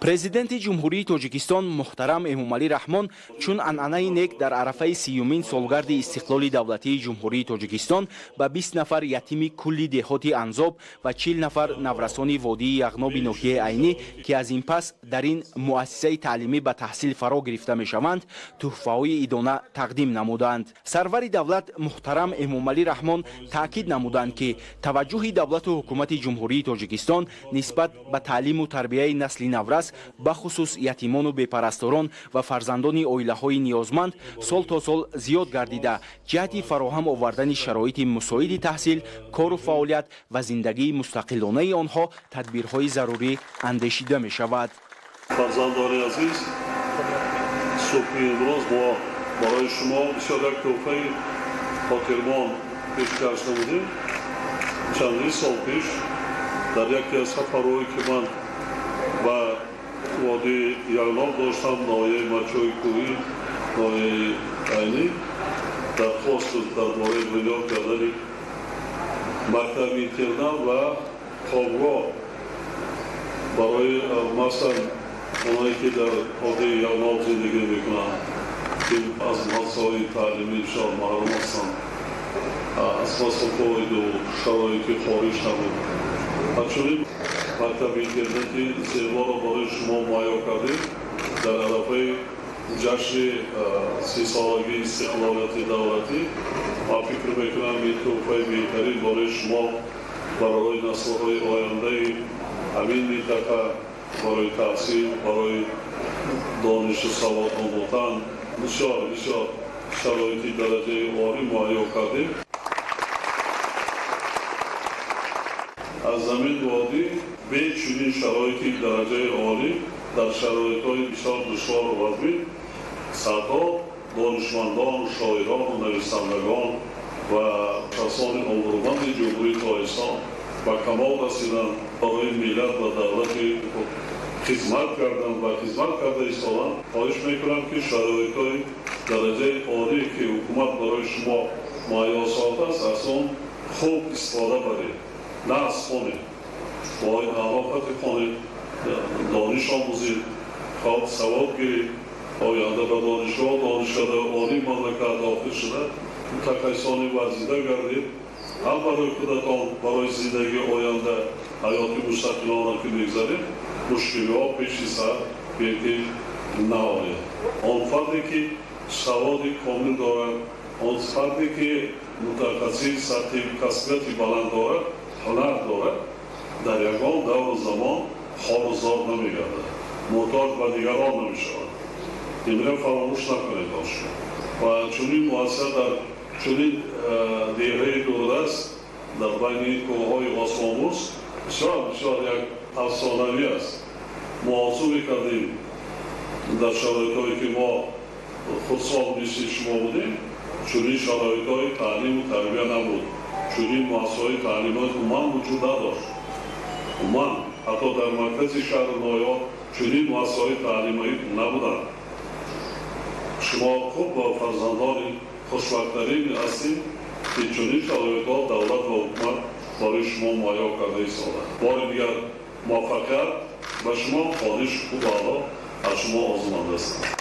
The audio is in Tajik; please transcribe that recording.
Президенти Ҷумҳурии Тоҷикистон муҳтарам Эмомалӣ Раҳмон чун анъанаи нек дар арафаи 30-умин солгарди истиқлоли давлатии Ҷумҳурии Тоҷикистон ба 20 нафар ятими кулли деҳоти Анзоб ва 40 нафар наврасони водии Яғноби ноҳияи Айнӣ, ки аз ин пас дар ин муассисаи таълимӣ ба таҳсил фаро гирифта мешаванд, тӯҳфаҳои идона тақдим намуданд. Сарвари давлат муҳтарам Эмомалӣ Раҳмон таъкид намуданд, ки таваҷҷӯҳи давлату ҳукумати Ҷумҳурии Тоҷикистон нисбат ба таълиму тарбияи насли наврас, бахусус ятимону бепарасторон ва фарзандони оилаҳои ниёзманд, сол то сол зиёд гардида, ҷиҳати фароҳам овардани шароити мусоиди таҳсил, кору фаъолият ва зиндагии мустақилонаи онҳо тадбирҳои зарурӣ андешида мешавад. Фарзандони азиз, субҳи имрӯз мо барои шумо бисёр як тӯҳфаи хотирмон пешкаш намудем. Чандин сол пеш дар яке аз сафарҳое, ки ман ба водии Яғноб доштам, ноҳияи Мачои Кӯҳӣ, ноҳияи Айнӣ, дархост дар бораи бунёд кардани мактаби интернат ва хобгоҳ барои масалан оное, ки дар водии Яғноб зиндагӣ мекунанд, ки аз муассисаҳои таълимӣ бисёр маҳрум ҳастанд, аз масофаҳои дур, шароити хориҷ набуд. Ҳамчунин мактаби интернати зеборо барои шумо муҳайё кардем дар арафаи ҷашни 30-солагии истиқлолияти давлатӣ. Ман фикр мекунам, ин тӯҳфаи беҳтарин барои шумо, барои наслҳои ояндаи ҳамин минтақа, барои таҳсил, барои донишу савод омӯхтан бисёр бисёр шароити дараҷаи олӣ муҳайё кардем. Аз замин водӣ бе чунин шароити дараҷаи олӣ, дар шароитҳои бисёр душвору вазмин садҳо донишмандон, шоирону нависандагон ва шахсони обрӯманди Ҷумҳурии Тоҷикистон ба камол расиданд, барои миллат ва давлати худ хизмат карданд ва хизмат карда истоданд. Хоҳиш мекунам, ки шароитҳои дараҷаи олие, ки ҳукумат барои шумо муҳайё сохтааст, аз он хуб истифода баред. Дарс хонед, бо алоқати хонед, дониш омӯзед, хоб савод гиред, оянда ба донишгоҳ, донишкадаи олии мамлакат дохил шуда, мутахассисони варзида гардед, ҳам барои худатон, барои зиндагии оянда, ҳаёти мустақилона, ки мегзаред, мушкилиҳо пеши сар беки наояд. Он фарде, ки саводи комил дорад, он фарде, ки мутахассис сатҳи касбияти баланд дорад, ҳунар дорад, дар ягон давру замон хору зор намегардад, муҳтоҷ ба дигарон намешавад. Инро фаромӯш накунед ошо. Ва чунин муассиса дар чунин деҳаи дурдаст, дар байни кӯҳҳои осмонбӯс, бисёр бисёр як афсонавӣ аст. Мо орзу мекардем, дар шароитҳое, ки мо худсол мисли шумо будем, чунин шароитҳои таълиму тарбия набуд, чунин муассисаҳои таълимот умуман вуҷуд надошт. Умуман ҳатто дар маркази шаҳру ноҳияҳо чунин муассисаҳои таълимӣ набуданд. Шумо хуб ба фарзандони хушбахттарин ҳастед, ки чунин шароитҳо давлат ва ҳукумат барои шумо муҳайё карда истода. Бори дигар муваффақият ба шумо, хониши хуб аъло аз шумо орзуманд ҳастам.